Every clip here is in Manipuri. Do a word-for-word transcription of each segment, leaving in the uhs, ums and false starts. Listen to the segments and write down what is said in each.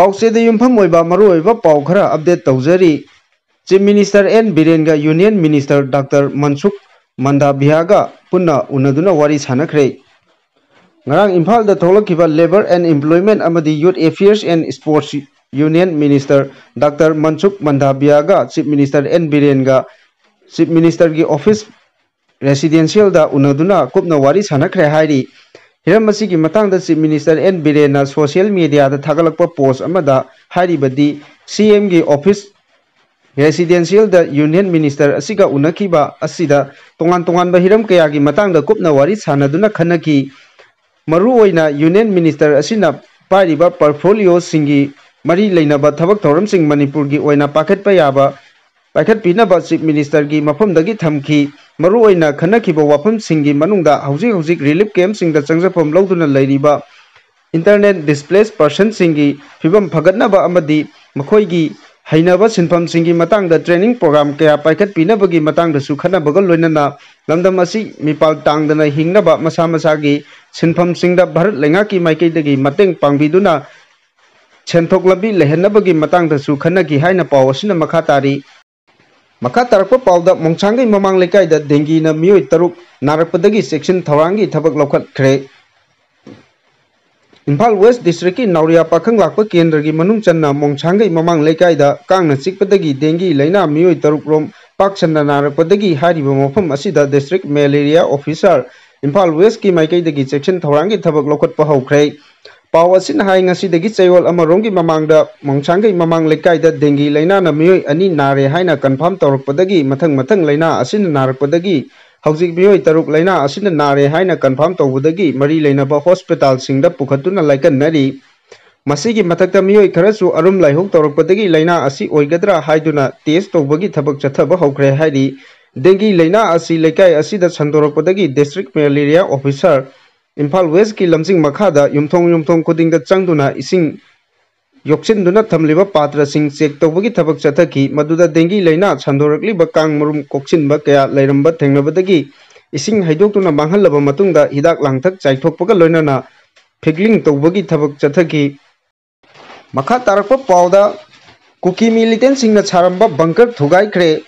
ꯄꯥꯎꯆꯦꯗ ꯌꯨꯝꯐꯝ ꯑꯣꯏꯕ ꯃꯔꯨꯑꯣꯏꯕ ꯄꯥꯎ ꯈꯔ update ꯇꯧꯖꯔꯤ꯫ Chief Minister N ꯕꯤꯔꯦꯟꯒ Union Minister Doctor ꯃꯟꯁꯨꯈ ꯃꯟꯗꯥꯚꯤꯌꯥꯒ ꯄꯨꯟꯅ ꯎꯅꯗꯨꯅ ꯋꯥꯔꯤ ꯁꯥꯟꯅꯈ꯭ꯔꯦ꯫ ꯉꯔꯥꯡ ꯏꯝꯐꯥꯜꯗ ꯊꯣꯛꯂꯛꯈꯤꯕ Labour and Employment ꯑꯃꯗꯤ Youth Affairs and Sports Union Minister Doctor ꯃꯟꯁꯨꯈ ꯃꯟꯗꯥꯚꯤꯌꯥꯒ Chief Minister N ꯕꯤꯔꯦꯟꯒ Chief Ministerꯒꯤ office residentialꯗ ꯎꯅꯗꯨꯅ ꯀꯨꯞꯅ ꯋꯥꯔꯤ ꯁꯥꯟꯅꯈ꯭ꯔꯦ ꯍꯥꯏꯔꯤ꯫ ꯍꯤꯔꯝ ꯑꯁꯤꯒꯤ ꯃꯇꯥꯡꯗ Chief Minister N ꯕꯤꯔꯦꯟꯅ social mediaꯗ ꯊꯥꯒꯠꯂꯛꯄ post ꯑꯃꯗ ꯍꯥꯏꯔꯤꯕꯗꯤ, CMꯒꯤ office residentialꯗ Union Minister ꯑꯁꯤꯒ ꯎꯅꯈꯤꯕ ꯑꯁꯤꯗ ꯇꯣꯉꯥꯟ ꯇꯣꯉꯥꯟꯕ ꯍꯤꯔꯝ ꯀꯌꯥꯒꯤ ꯃꯇꯥꯡꯗ ꯀꯨꯞꯅ ꯋꯥꯔꯤ ꯁꯥꯟꯅꯗꯨꯅ ꯈꯟꯅꯈꯤ꯫ ꯃꯔꯨꯑꯣꯏꯅ Union Minister ꯑꯁꯤꯅ ꯄꯥꯏꯔꯤꯕ portfolioꯁꯤꯡꯒꯤ ꯃꯔꯤ ꯂꯩꯅꯕ ꯊꯕꯛ ꯊꯧꯔꯝꯁꯤꯡ ꯃꯅꯤꯄꯨꯔꯒꯤ ꯑꯣꯏꯅ ꯄꯥꯏꯈꯠꯄ ꯌꯥꯕ ꯄꯥꯏꯈꯠꯄꯤꯅꯕ Chief Ministerꯒꯤ ꯃꯐꯝꯗꯒꯤ ꯊꯝꯈꯤ꯫ ꯃꯔꯨꯑꯣꯏꯅ ꯈꯟꯅꯈꯤꯕ ꯋꯥꯐꯝꯁꯤꯡꯒꯤ ꯃꯅꯨꯡꯗ ꯍꯧꯖꯤꯛ ꯍꯧꯖꯤꯛ relief campꯁꯤꯡꯗ ꯆꯪꯖꯐꯝ ꯂꯧꯗꯨꯅ ꯂꯩꯔꯤꯕ internally displaced personꯁꯤꯡꯒꯤ ꯐꯤꯕꯝ ꯐꯒꯠꯅꯕ ꯑꯃꯗꯤ ꯃꯈꯣꯏꯒꯤ ꯍꯩꯅꯕ ꯁꯤꯟꯐꯝꯁꯤꯡꯒꯤ ꯃꯇꯥꯡꯗ training program ꯀꯌꯥ ꯄꯥꯏꯈꯠꯄꯤꯅꯕꯒꯤ ꯃꯇꯥꯡꯗꯁꯨ ꯈꯟꯅꯕꯒ ꯂꯣꯏꯅꯅ ꯂꯝꯗꯝ ꯑꯁꯤ ꯃꯤꯄꯥꯜ ꯇꯥꯡꯗꯅ ꯍꯤꯡꯅꯕ ꯃꯁꯥ ꯃꯁꯥꯒꯤ ꯁꯤꯟꯐꯝꯁꯤꯡꯗ ꯚꯥꯔꯠ ꯂꯩꯉꯥꯛꯀꯤ ꯃꯥꯏꯀꯩꯗꯒꯤ ꯃꯇꯦꯡ ꯄꯥꯡꯕꯤꯗꯨꯅ ꯁꯦꯟꯊꯣꯛ ꯂꯝꯕꯤ ꯂꯩꯍꯟꯅꯕꯒꯤ ꯃꯇꯥꯡꯗꯁꯨ ꯈꯟꯅꯈꯤ ꯍꯥꯏꯅ ꯄꯥꯎ ꯑꯁꯤꯅ ꯃꯈꯥ ꯇꯥꯔꯤ꯫ ꯃꯈꯥ ꯇꯥꯔꯛꯄ ꯄꯥꯎꯗ, ꯃꯣꯡꯁꯥꯡꯒꯩ ꯃꯃꯥꯡ ꯂꯩꯀꯥꯏꯗ dengueꯅ ꯃꯤꯑꯣꯏ ꯇꯔꯨꯛ ꯅꯥꯔꯛꯄꯗꯒꯤ ꯆꯦꯛꯁꯤꯟ ꯊꯧꯔꯥꯡꯒꯤ ꯊꯕꯛ ꯂꯧꯈꯠꯈ꯭ꯔꯦ꯫ ꯏꯝꯐꯥꯜ West Districtꯀꯤ ꯅꯥꯎꯔꯤꯌꯥ ꯄꯥꯈꯪ ꯂꯥꯛꯄ ꯀꯦꯟꯗ꯭ꯔꯒꯤ ꯃꯅꯨꯡ ꯆꯟꯅ ꯃꯣꯡꯁꯥꯡꯒꯩ ꯃꯃꯥꯡ ꯂꯩꯀꯥꯏꯗ ꯀꯥꯡꯅ ꯆꯤꯛꯄꯗꯒꯤ dengue ꯂꯥꯏꯅꯥ ꯃꯤꯑꯣꯏ ꯇꯔꯨꯛ ꯔꯣꯝ ꯄꯥꯛ ꯁꯟꯅ ꯅꯥꯔꯛꯄꯗꯒꯤ ꯍꯥꯏꯔꯤꯕ ꯃꯐꯝ ꯑꯁꯤꯗ District Malaria Officer, ꯏꯝꯐꯥꯜ Westꯀꯤ ꯃꯥꯏꯀꯩꯗꯒꯤ ꯆꯦꯛꯁꯤꯟ ꯊꯧꯔꯥꯡꯒꯤ ꯊꯕꯛ ꯂꯧꯈꯠꯄ ꯍꯧꯈ꯭ꯔꯦ꯫ ꯄꯥꯎ ꯑꯁꯤꯅ ꯍꯥꯏ, ꯉꯁꯤꯗꯒꯤ ꯆꯌꯣꯜ ꯑꯃꯔꯣꯝꯒꯤ ꯃꯃꯥꯡꯗ ꯃꯣꯡꯁꯥꯡꯒꯩ ꯃꯃꯥꯡ ꯂꯩꯀꯥꯏꯗ dengue ꯂꯥꯏꯅꯥꯅ ꯃꯤꯑꯣꯏ ꯑꯅꯤ ꯅꯥꯔꯦ ꯍꯥꯏꯅ confirm ꯇꯧꯔꯛꯄꯗꯒꯤ ꯃꯊꯪ ꯃꯊꯪ ꯂꯥꯏꯅꯥ ꯑꯁꯤꯅ ꯅꯥꯔꯛꯄꯗꯒꯤ ꯍꯧꯖꯤꯛ ꯃꯤꯑꯣꯏ ꯇꯔꯨꯛ ꯂꯥꯏꯅꯥ ꯑꯁꯤꯅ ꯅꯥꯔꯦ ꯍꯥꯏꯅ confirm ꯇꯧꯕꯗꯒꯤ ꯃꯔꯤ ꯂꯩꯅꯕ hospitalꯁꯤꯡꯗ ꯄꯨꯈꯠꯇꯨꯅ ꯂꯥꯏꯀꯠꯅꯔꯤ꯫ ꯃꯁꯤꯒꯤ ꯃꯊꯛꯇ ꯃꯤꯑꯣꯏ ꯈꯔꯁꯨ ꯑꯔꯨꯝ ꯂꯥꯏꯍꯧ ꯇꯧꯔꯛꯄꯗꯒꯤ ꯂꯥꯏꯅꯥ ꯑꯁꯤ ꯑꯣꯏꯒꯗ꯭ꯔꯥ ꯍꯥꯏꯗꯨꯅ test ꯇꯧꯕꯒꯤ ꯊꯕꯛ ꯆꯠꯊꯕ ꯍꯧꯈ꯭ꯔꯦ ꯍꯥꯏꯔꯤ꯫ Dengue ꯂꯥꯏꯅꯥ ꯑꯁꯤ ꯂꯩꯀꯥꯏ ꯑꯁꯤꯗ ꯁꯟꯗꯣꯔꯛꯄꯗꯒꯤ District Malaria Officer, ꯏꯝꯐꯥꯜ Westꯀꯤ ꯂꯝꯖꯤꯡ ꯃꯈꯥꯗ ꯌꯨꯝꯊꯣꯡ ꯌꯨꯝꯊꯣꯡ ꯈꯨꯗꯤꯡꯗ ꯆꯪꯗꯨꯅ ꯏꯁꯤꯡ ꯌꯣꯛꯁꯤꯟꯗꯨꯅ ꯊꯝꯂꯤꯕ ꯄꯥꯇ꯭ꯔꯁꯤꯡ check ꯇꯧꯕꯒꯤ ꯊꯕꯛ ꯆꯠꯊꯈꯤ꯫ ꯃꯗꯨꯗ dengue ꯂꯥꯏꯅꯥ ꯁꯟꯗꯣꯔꯛꯂꯤꯕ ꯀꯥꯡ ꯃꯔꯨꯝ ꯀꯣꯛꯁꯤꯟꯕ ꯀꯌꯥ ꯂꯩꯔꯝꯕ ꯊꯦꯡꯅꯕꯗꯒꯤ ꯏꯁꯤꯡ ꯍꯩꯗꯣꯛꯇꯨꯅ ꯃꯥꯡꯍꯜꯂꯕ ꯃꯇꯨꯡꯗ ꯍꯤꯗꯥꯛ ꯂꯥꯡꯊꯛ ꯆꯥꯏꯊꯣꯛꯄꯒ ꯂꯣꯏꯅꯅ ꯐꯤꯒ꯭ꯂꯤꯡ ꯇꯧꯕꯒꯤ ꯊꯕꯛ ꯆꯠꯊꯈꯤ꯫ ꯃꯈꯥ ꯇꯥꯔꯛꯄ ꯄꯥꯎꯗ, ꯀꯨꯀꯤ ꯃꯤꯂꯤꯇꯦꯟꯁꯤꯡꯅ ꯁꯥꯔꯝꯕ ꯕꯪꯀꯔ ꯊꯨꯒꯥꯏꯈ꯭ꯔꯦ꯫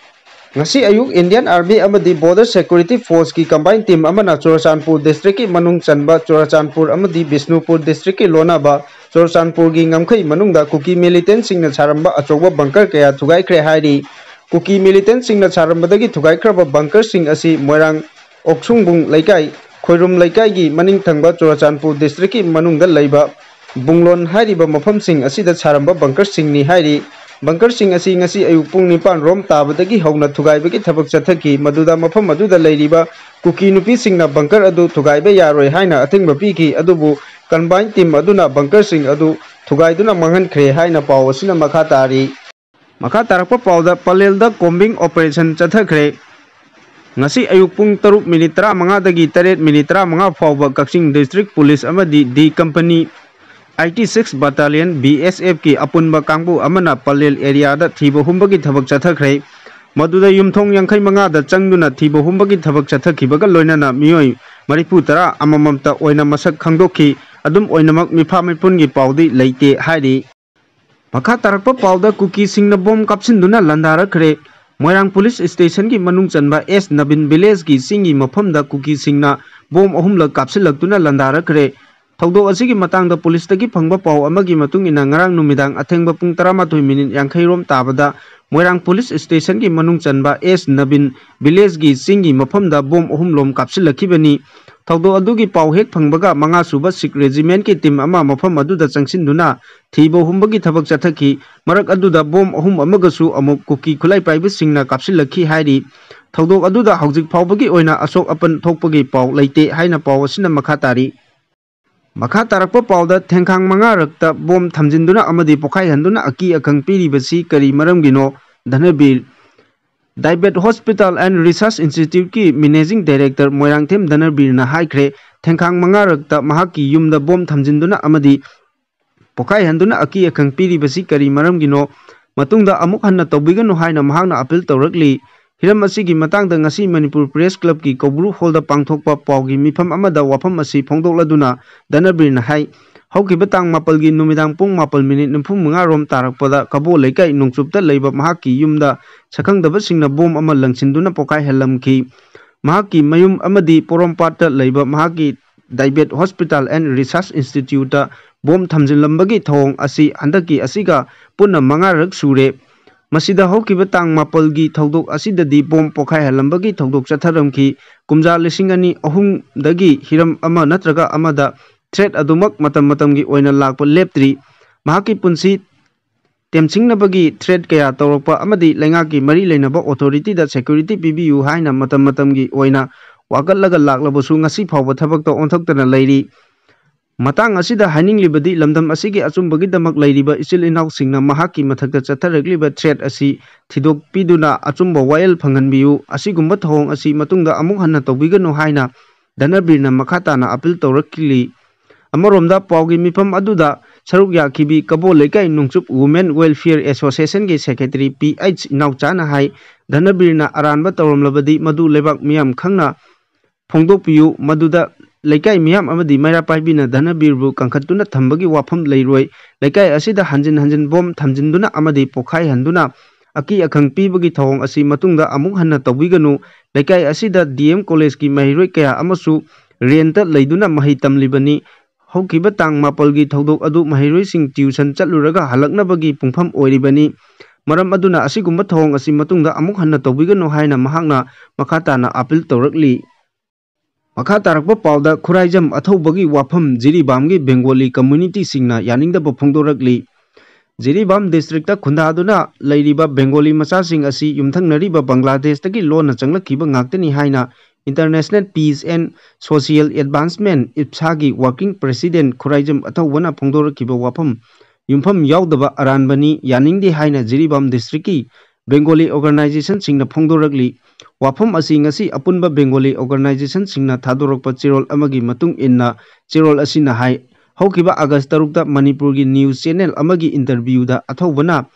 ꯉꯁꯤ ꯑꯌꯨꯛ Indian Army ꯑꯃꯗꯤ Border Security Forceꯀꯤ combine team ꯑꯃꯅ ꯆꯨꯔꯆꯥꯟꯄꯨꯔ districtꯀꯤ ꯃꯅꯨꯡ ꯆꯟꯕ ꯆꯨꯔꯆꯥꯟꯄꯨꯔ ꯑꯃꯗꯤ ꯕꯤꯁꯅꯨꯄꯨꯔ districtꯀꯤ ꯂꯣꯟꯅꯕ ꯆꯨꯔꯆꯥꯟꯄꯨꯔꯒꯤ ꯉꯝꯈꯩ ꯃꯅꯨꯡꯗ ꯀꯨꯀꯤ ꯃꯤꯂꯤꯇꯦꯟꯁꯤꯡꯅ ꯁꯥꯔꯝꯕ ꯑꯆꯧꯕ ꯕꯪꯀꯔ ꯀꯌꯥ ꯊꯨꯒꯥꯏꯈ꯭ꯔꯦ ꯍꯥꯏꯔꯤ꯫ ꯀꯨꯀꯤ ꯃꯤꯂꯤꯇꯦꯟꯁꯤꯡꯅ ꯁꯥꯔꯝꯕꯗꯒꯤ ꯊꯨꯒꯥꯏꯈ꯭ꯔꯕ ꯕꯪꯀꯔꯁꯤꯡ ꯑꯁꯤ ꯃꯣꯏꯔꯥꯡ ꯑꯣꯛꯁꯨꯡꯕꯨꯡ ꯂꯩꯀꯥꯏ, ꯈꯣꯏꯔꯨꯝ ꯂꯩꯀꯥꯏꯒꯤ ꯃꯅꯤꯡ ꯊꯪꯕ ꯆꯨꯔꯆꯥꯟꯄꯨꯔ districtꯀꯤ ꯃꯅꯨꯡꯗ ꯂꯩꯕ ꯕꯨꯡꯂꯣꯟ ꯍꯥꯏꯔꯤꯕ ꯃꯐꯝꯁꯤꯡ ꯑꯁꯤꯗ ꯁꯥꯔꯝꯕ ꯕꯪꯀꯔꯁꯤꯡꯅꯤ ꯍꯥꯏꯔꯤ꯫ ꯕꯪꯀꯔꯁꯤꯡ ꯑꯁꯤ ꯉꯁꯤ ꯑꯌꯨꯛ ꯄꯨꯡ ꯅꯤꯄꯥꯟ ꯔꯣꯝ ꯇꯥꯕꯗꯒꯤ ꯍꯧꯅ ꯊꯨꯒꯥꯏꯕꯒꯤ ꯊꯕꯛ ꯆꯠꯊꯈꯤ꯫ ꯃꯗꯨꯗ ꯃꯐꯝ ꯑꯗꯨꯗ ꯂꯩꯔꯤꯕ ꯀꯨꯀꯤ ꯅꯨꯄꯤꯁꯤꯡꯅ ꯕꯪꯀꯔ ꯑꯗꯨ ꯊꯨꯒꯥꯏꯕ ꯌꯥꯔꯣꯏ ꯍꯥꯏꯅ ꯑꯊꯤꯡꯕ ꯄꯤꯈꯤ꯫ ꯑꯗꯨꯕꯨ combine team ꯑꯗꯨꯅ ꯕꯪꯀꯔꯁꯤꯡ ꯑꯗꯨ ꯊꯨꯒꯥꯏꯗꯨꯅ ꯃꯥꯡꯍꯟꯈ꯭ꯔꯦ ꯍꯥꯏꯅ ꯄꯥꯎ ꯑꯁꯤꯅ ꯃꯈꯥ ꯇꯥꯔꯤ꯫ ꯃꯈꯥ ꯇꯥꯔꯛꯄ ꯄꯥꯎꯗ, ꯄꯂꯦꯜꯗ combing operation ꯆꯠꯊꯈ꯭ꯔꯦ꯫ ꯉꯁꯤ ꯑꯌꯨꯛ ꯄꯨꯡ ꯇꯔꯨꯛ ꯃꯤꯅꯤꯠ ꯇꯔꯥꯃꯉꯥꯗꯒꯤ ꯇꯔꯦꯠ ꯃꯤꯅꯤꯠ ꯇꯔꯥꯃꯉꯥ ꯐꯥꯎꯕ ꯀꯛꯆꯤꯡ district police ꯑꯃꯗꯤ D company eighty six battalion, B S Fꯀꯤ ꯑꯄꯨꯟꯕ ꯀꯥꯡꯕꯨ ꯑꯃꯅ ꯄꯂꯦꯜ areaꯗ ꯊꯤꯕ ꯍꯨꯝꯕꯒꯤ ꯊꯕꯛ ꯆꯠꯊꯈ꯭ꯔꯦ꯫ ꯃꯗꯨꯗ ꯌꯨꯝꯊꯣꯡ ꯌꯥꯡꯈꯩ ꯃꯉꯥꯗ ꯆꯪꯗꯨꯅ ꯊꯤꯕ ꯍꯨꯝꯕꯒꯤ ꯊꯕꯛ ꯆꯠꯊꯈꯤꯕꯒ ꯂꯣꯏꯅꯅ ꯃꯤꯑꯣꯏ ꯃꯔꯤꯐꯨ ꯇꯔꯥ ꯑꯃꯃꯝꯇ ꯑꯣꯏꯅ ꯃꯁꯛ ꯈꯪꯗꯣꯛꯈꯤ꯫ ꯑꯗꯨꯝ ꯑꯣꯏꯅꯃꯛ ꯃꯤꯐꯥ ꯃꯤꯄꯨꯟꯒꯤ ꯄꯥꯎꯗꯤ ꯂꯩꯇꯦ ꯍꯥꯏꯔꯤ꯫ ꯃꯈꯥ ꯇꯥꯔꯛꯄ ꯄꯥꯎꯗ, ꯀꯨꯀꯤꯁꯤꯡꯅ ꯕꯣꯝ ꯀꯥꯞꯁꯤꯟꯗꯨꯅ ꯂꯥꯟꯗꯥꯔꯛꯈ꯭ꯔꯦ꯫ ꯃꯣꯏꯔꯥꯡ police stationꯒꯤ ꯃꯅꯨꯡ ꯆꯟꯕ ꯑꯦꯁ ꯅꯕꯤꯟ villageꯀꯤ ꯆꯤꯡꯒꯤ ꯃꯐꯝꯗ ꯀꯨꯀꯤꯁꯤꯡꯅ ꯕꯣꯝ ꯑꯍꯨꯝꯂꯛ ꯀꯥꯞꯁꯤꯜꯂꯛꯇꯨꯅ ꯂꯥꯟꯗꯥꯔꯛꯈ꯭ꯔꯦ꯫ ꯊꯧꯗꯣꯛ ꯑꯁꯤꯒꯤ ꯃꯇꯥꯡꯗ policeꯇꯒꯤ ꯐꯪꯕ ꯄꯥꯎ ꯑꯃꯒꯤ ꯃꯇꯨꯡ ꯏꯟꯅ, ꯉꯔꯥꯡ ꯅꯨꯃꯤꯗꯥꯡ ꯑꯊꯦꯡꯕ ꯄꯨꯡ ꯇꯔꯥꯃꯥꯊꯣꯏ ꯃꯤꯅꯤꯠ ꯌꯥꯡꯈꯩ ꯔꯣꯝ ꯇꯥꯕꯗ ꯃꯣꯏꯔꯥꯡ police stationꯒꯤ ꯃꯅꯨꯡ ꯆꯟꯕ ꯑꯦꯁ ꯅꯕꯤꯟ villageꯀꯤ ꯆꯤꯡꯒꯤ ꯃꯐꯝꯗ ꯕꯣꯝ ꯑꯍꯨꯝꯂꯣꯝ ꯀꯥꯞꯁꯤꯜꯂꯛꯈꯤꯕꯅꯤ꯫ ꯊꯧꯗꯣꯛ ꯑꯗꯨꯒꯤ ꯄꯥꯎ ꯍꯦꯛ ꯐꯪꯕꯒ ꯃꯉꯥ ꯁꯨꯕ Sikh regimentꯀꯤ team ꯑꯃ ꯃꯐꯝ ꯑꯗꯨꯗ ꯆꯪꯁꯤꯟꯗꯨꯅ ꯊꯤꯕ ꯍꯨꯝꯕꯒꯤ ꯊꯕꯛ ꯆꯠꯊꯈꯤ꯫ ꯃꯔꯛ ꯑꯗꯨꯗ ꯕꯣꯝ ꯑꯍꯨꯝ ꯑꯃꯒꯁꯨ ꯑꯃꯨꯛ ꯀꯨꯀꯤ ꯈꯨꯠꯂꯥꯏ ꯄꯥꯏꯕꯁꯤꯡꯅ ꯀꯥꯞꯁꯤꯜꯂꯛꯈꯤ ꯍꯥꯏꯔꯤ꯫ ꯊꯧꯗꯣꯛ ꯑꯗꯨꯗ ꯍꯧꯖꯤꯛ ꯐꯥꯎꯕꯒꯤ ꯑꯣꯏꯅ ꯑꯁꯣꯛ ꯑꯄꯟ ꯊꯣꯛꯄꯒꯤ ꯄꯥꯎ ꯂꯩꯇꯦ ꯍꯥꯏꯅ ꯄꯥꯎ ꯑꯁꯤꯅ ꯃꯈꯥ ꯇꯥꯔꯤ꯫ ꯃꯈꯥ ꯇꯥꯔꯛꯄ ꯄꯥꯎꯗ, ꯊꯦꯡꯈꯥꯡ ꯃꯉꯥꯔꯛꯇ ꯕꯣꯝ ꯊꯝꯖꯤꯟꯗꯨꯅ ꯑꯃꯗꯤ ꯄꯣꯈꯥꯏꯍꯟꯗꯨꯅ ꯑꯀꯤ ꯑꯈꯪ ꯄꯤꯔꯤꯕꯁꯤ ꯀꯔꯤ ꯃꯔꯝꯒꯤꯅꯣ? ꯙꯅꯕꯤꯔ, Tibet Hospital and Research Instituteꯀꯤ managing director Moirangthem ꯙꯅꯕꯤꯔꯅ ꯍꯥꯏꯈ꯭ꯔꯦ, ꯊꯦꯡꯈꯥꯡ ꯃꯉꯥꯔꯛꯇ ꯃꯍꯥꯛꯀꯤ ꯌꯨꯝꯗ ꯕꯣꯝ ꯊꯝꯖꯤꯟꯗꯨꯅ ꯑꯃꯗꯤ ꯄꯣꯈꯥꯏꯍꯟꯗꯨꯅ ꯑꯀꯤ ꯑꯈꯪ ꯄꯤꯔꯤꯕꯁꯤ ꯀꯔꯤ ꯃꯔꯝꯒꯤꯅꯣ? ꯃꯇꯨꯡꯗ ꯑꯃꯨꯛ ꯍꯟꯅ ꯇꯧꯕꯤꯒꯅꯨ ꯍꯥꯏꯅ ꯃꯍꯥꯛꯅ appeal ꯇꯧꯔꯛꯂꯤ꯫ ꯍꯤꯔꯝ ꯑꯁꯤꯒꯤ ꯃꯇꯥꯡꯗ ꯉꯁꯤ ꯃꯅꯤꯄꯨꯔ Press Clubꯀꯤ ꯀꯧꯕ꯭ꯔꯨ hallꯗ ꯄꯥꯡꯊꯣꯛꯄ ꯄꯥꯎꯒꯤ ꯃꯤꯐꯝ ꯑꯃꯗ ꯋꯥꯐꯝ ꯑꯁꯤ ꯐꯣꯡꯗꯣꯛꯂꯗꯨꯅ ꯙꯅꯕꯤꯔꯅ ꯍꯥꯏ, ꯍꯧꯈꯤꯕ ꯇꯥꯡ ꯃꯥꯄꯜꯒꯤ ꯅꯨꯃꯤꯗꯥꯡ ꯄꯨꯡ ꯃꯥꯄꯜ ꯃꯤꯅꯤꯠ ꯅꯤꯐꯨ ꯃꯉꯥ ꯔꯣꯝ ꯇꯥꯔꯛꯄꯗ ꯀꯕꯣ ꯂꯩꯀꯥꯏ ꯅꯣꯡꯆꯨꯞꯇ ꯂꯩꯕ ꯃꯍꯥꯛꯀꯤ ꯌꯨꯝꯗ ꯁꯛꯈꯪꯗꯕꯁꯤꯡꯅ ꯕꯣꯝ ꯑꯃ ꯂꯪꯁꯤꯟꯗꯨꯅ ꯄꯣꯈꯥꯏꯍꯜꯂꯝꯈꯤ꯫ ꯃꯍꯥꯛꯀꯤ ꯃꯌꯨꯝ ꯑꯃꯗꯤ ꯄꯣꯔꯣꯝꯄꯥꯠꯇ ꯂꯩꯕ ꯃꯍꯥꯛꯀꯤ Tibet Hospital and Research Instituteꯇ ꯕꯣꯝ ꯊꯝꯖꯤꯜꯂꯝꯕꯒꯤ ꯊꯧꯑꯣꯡ ꯑꯁꯤ ꯍꯟꯗꯛꯀꯤ ꯑꯁꯤꯒ ꯄꯨꯟꯅ ꯃꯉꯥꯔꯛ ꯁꯨꯔꯦ꯫ ꯃꯁꯤꯗ ꯍꯧꯈꯤꯕ ꯇꯥꯡ ꯃꯥꯄꯜꯒꯤ ꯊꯧꯗꯣꯛ ꯑꯁꯤꯗꯗꯤ ꯕꯣꯝ ꯄꯣꯈꯥꯏꯍꯜꯂꯝꯕꯒꯤ ꯊꯧꯗꯣꯛ ꯆꯠꯊꯔꯝꯈꯤ꯫ ꯀꯨꯝꯖꯥ ꯂꯤꯁꯤꯡ ꯑꯅꯤ ꯑꯍꯨꯝꯗꯒꯤ ꯍꯤꯔꯝ ꯑꯃ ꯅꯠꯇ꯭ꯔꯒ ꯑꯃꯗ threat ꯑꯗꯨꯃꯛ ꯃꯇꯝ ꯃꯇꯝꯒꯤ ꯑꯣꯏꯅ ꯂꯥꯛꯄ ꯂꯦꯞꯇ꯭ꯔꯤ꯫ ꯃꯍꯥꯛꯀꯤ ꯄꯨꯟꯁꯤ ꯇꯦꯝꯁꯤꯡꯅꯕꯒꯤ threat ꯀꯌꯥ ꯇꯧꯔꯛꯄ ꯑꯃꯗꯤ ꯂꯩꯉꯥꯛꯀꯤ ꯃꯔꯤ ꯂꯩꯅꯕ authorityꯗ security ꯄꯤꯕꯤꯌꯨ ꯍꯥꯏꯅ ꯃꯇꯝ ꯃꯇꯝꯒꯤ ꯑꯣꯏꯅ ꯋꯥꯀꯠꯂꯒ ꯂꯥꯛꯂꯕꯁꯨ ꯉꯁꯤ ꯐꯥꯎꯕ ꯊꯕꯛꯇ ꯑꯣꯟꯊꯣꯛꯇꯅ ꯂꯩꯔꯤ꯫ ꯃꯇꯥꯡ ꯑꯁꯤꯗ ꯍꯥꯏꯅꯤꯡꯂꯤꯕꯗꯤ ꯂꯝꯗꯝ ꯑꯁꯤꯒꯤ ꯑꯆꯨꯝꯕꯒꯤꯗꯃꯛ ꯂꯩꯔꯤꯕ ꯏꯆꯤꯜ ꯏꯅꯥꯎꯁꯤꯡꯅ ꯃꯍꯥꯛꯀꯤ ꯃꯊꯛꯇ ꯆꯠꯊꯔꯛꯂꯤꯕ threat ꯑꯁꯤ ꯊꯤꯗꯣꯛꯄꯤꯗꯨꯅ ꯑꯆꯨꯝꯕ ꯋꯥꯌꯦꯜ ꯐꯪꯍꯟꯕꯤꯌꯨ꯫ ꯑꯁꯤꯒꯨꯝꯕ ꯊꯧꯑꯣꯡ ꯑꯁꯤ ꯃꯇꯨꯡꯗ ꯑꯃꯨꯛ ꯍꯟꯅ ꯇꯧꯕꯤꯒꯅꯨ ꯍꯥꯏꯅ ꯙꯅꯕꯤꯔꯅ ꯃꯈꯥ ꯇꯥꯅ appeal ꯇꯧꯔꯛꯂꯤ꯫ ꯑꯃꯔꯣꯝꯗ ꯄꯥꯎꯒꯤ ꯃꯤꯐꯝ ꯑꯗꯨꯗ ꯁꯔꯨꯛ ꯌꯥꯈꯤꯕꯤ ꯀꯕꯣ ꯂꯩꯀꯥꯏ ꯅꯣꯡꯆꯨꯞ Women Welfare Associationꯒꯤ secretary ꯄꯤ ꯑꯩꯆ ꯏꯅꯥꯎꯆꯥꯅ ꯍꯥꯏ, ꯙꯅꯕꯤꯔꯅ ꯑꯔꯥꯟꯕ ꯇꯧꯔꯝꯂꯕꯗꯤ ꯃꯗꯨ ꯂꯩꯕꯥꯛ ꯃꯤꯌꯥꯝ ꯈꯪꯅ ꯐꯣꯡꯗꯣꯛꯄꯤꯌꯨ, ꯃꯗꯨꯗ ꯂꯩꯀꯥꯏ ꯃꯤꯌꯥꯝ ꯑꯃꯗꯤ ꯃꯩꯔꯥ ꯄꯥꯏꯕꯤꯅ ꯙꯅꯕꯤꯔꯕꯨ ꯀꯟꯈꯠꯇꯨꯅ ꯊꯝꯕꯒꯤ ꯋꯥꯐꯝ ꯂꯩꯔꯣꯏ꯫ ꯂꯩꯀꯥꯏ ꯑꯁꯤꯗ ꯍꯟꯖꯤꯟ ꯍꯟꯖꯤꯟ ꯕꯣꯝ ꯊꯝꯖꯤꯟꯗꯨꯅ ꯑꯃꯗꯤ ꯄꯣꯈꯥꯏꯍꯟꯗꯨꯅ ꯑꯀꯤ ꯑꯈꯪ ꯄꯤꯕꯒꯤ ꯊꯧꯑꯣꯡ ꯑꯁꯤ ꯃꯇꯨꯡꯗ ꯑꯃꯨꯛ ꯍꯟꯅ ꯇꯧꯕꯤꯒꯅꯨ꯫ ꯂꯩꯀꯥꯏ ꯑꯁꯤꯗ ꯗꯤ ꯑꯦꯝ ꯀꯣꯂꯦꯖꯀꯤ ꯃꯍꯩꯔꯣꯏ ꯀꯌꯥ ꯑꯃꯁꯨ ꯔꯦꯟꯇ ꯂꯩꯗꯨꯅ ꯃꯍꯩ ꯇꯝꯂꯤꯕꯅꯤ꯫ ꯍꯧꯈꯤꯕ ꯇꯥꯡ ꯃꯥꯄꯜꯒꯤ ꯊꯧꯗꯣꯛ ꯑꯗꯨ ꯃꯍꯩꯔꯣꯏꯁꯤꯡ tuition ꯆꯠꯂꯨꯔꯒ ꯍꯜꯂꯛꯅꯕꯒꯤ ꯄꯨꯡꯐꯝ ꯑꯣꯏꯔꯤꯕꯅꯤ꯫ ꯃꯔꯝ ꯑꯗꯨꯅ ꯑꯁꯤꯒꯨꯝꯕ ꯊꯧꯑꯣꯡ ꯑꯁꯤ ꯃꯇꯨꯡꯗ ꯑꯃꯨꯛ ꯍꯟꯅ ꯇꯧꯕꯤꯒꯅꯨ ꯍꯥꯏꯅ ꯃꯍꯥꯛꯅ ꯃꯈꯥ ꯇꯥꯅ appeal ꯇꯧꯔꯛꯂꯤ꯫ ꯃꯈꯥ ꯇꯥꯔꯛꯄ ꯄꯥꯎꯗ ꯈꯨꯔꯥꯏꯖꯝ ꯑꯊꯧꯕꯒꯤ ꯋꯥꯐꯝ ꯖꯤꯔꯤꯕꯥꯝꯒꯤ Bengali communityꯁꯤꯡꯅ ꯌꯥꯅꯤꯡꯗꯕ ꯐꯣꯡꯗꯣꯔꯛꯂꯤ꯫ ꯖꯤꯔꯤꯕꯥꯝ districtꯇ ꯈꯨꯟꯗꯥꯗꯨꯅ ꯂꯩꯔꯤꯕ Bengali ꯃꯆꯥꯁꯤꯡ ꯑꯁꯤ ꯌꯨꯝꯊꯪꯅꯔꯤꯕ ꯕꯪꯒ꯭ꯂꯥꯗꯦꯁꯇꯒꯤ ꯂꯣꯟꯅ ꯆꯪꯂꯛꯈꯤꯕ ꯉꯥꯛꯇꯅꯤ ꯍꯥꯏꯅ International Peace and Social Advancement, IPSAꯒꯤ working president Khuraijam ꯑꯊꯧꯕꯅ ꯐꯣꯡꯗꯣꯔꯛꯈꯤꯕ ꯋꯥꯐꯝ ꯌꯨꯝꯐꯝ ꯌꯥꯎꯗꯕ ꯑꯔꯥꯟꯕꯅꯤ, ꯌꯥꯅꯤꯡꯗꯦ ꯍꯥꯏꯅ ꯖꯤꯔꯤꯕꯥꯝ districtꯀꯤ Bengali organizationꯁꯤꯡꯅ ꯐꯣꯡꯗꯣꯔꯛꯂꯤ꯫ ꯋꯥꯐꯝ ꯑꯁꯤ ꯉꯁꯤ ꯑꯄꯨꯟꯕ Bengali organizationꯁꯤꯡꯅ ꯊꯥꯗꯣꯔꯛꯄ ꯆꯦꯔꯣꯜ ꯑꯃꯒꯤ ꯃꯇꯨꯡ ꯏꯟꯅ ꯆꯦꯔꯣꯜ ꯑꯁꯤꯅ ꯍꯥꯏ, ꯍꯧꯈꯤꯕ August ꯇꯔꯨꯛꯇ ꯃꯅꯤꯄꯨꯔꯒꯤ news channel ꯑꯃꯒꯤ interviewꯗ ꯑꯊꯧꯕꯅ